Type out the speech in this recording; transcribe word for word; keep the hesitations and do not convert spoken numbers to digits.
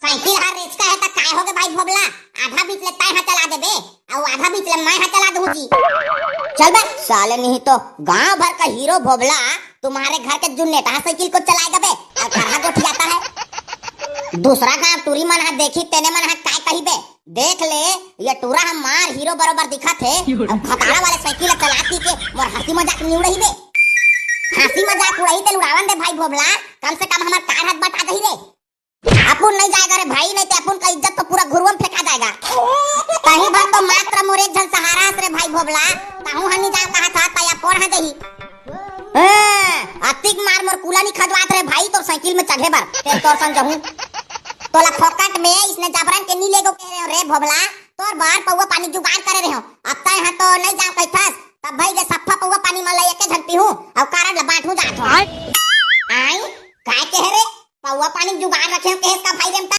Cycle हर रेचका हे त काय होगे भाई भोभला, आधा बीच ले तैं हा चला देबे, अउ आधा बीच ले मैं हा चला दूं जी। चल बे साले, नहीं तो गांव भर का हीरो भोभला तुम्हारे घर के जुन्नेटहा साइकिल को चलाएगा बे, अउ थरहा गोठियाता है। दूसरा गांव टूरी मन हा देखी तेने मन हा काय कही बे, देख ले, ये टूरा हा मार हीरो बरोबर दिखत हे, अउ खताड़ा वाले साइकिल ला चलाती के मोर हंसी मजाक निउड़ही बे। हंसी मजाक उड़ही ते उड़ावन दे भाई भोभला, कम से कम हमर कार हाथ बटा दही रे। अपुन नहीं जाएगा रे भाई, नहीं ते अपुन का इज्जत तो पूरा घुरुआ म फेंका जाएगा। तही भर तो मात्र मोरे एक झन सहारा हस रे भाई भोभला, तहूं हनी जाए कहा था, तया पोर हा जही। हाँ, अतिक मार मोर कुला नहीं खजवात रे भाई, तोर साइकिल में चढ़े बर, ते तोर संग जहूं। तोला फोकट में इसने जबरन के नहीं लेगो कह रहे हो रे भोभला, तोर बर पौवा पानी जुगाड़ करे रहे हो। अब तय हा तो नहीं जाओ कहिथस, तब भाई के सफ्फा पौवा पानी मन ला एके झन पीहूं, अउ कारड ला बांटूं जात हो। आय? आई? काय कहे रे? पौवा पानी जुगाड़ रखे हो कहेस का भाई रे, हम त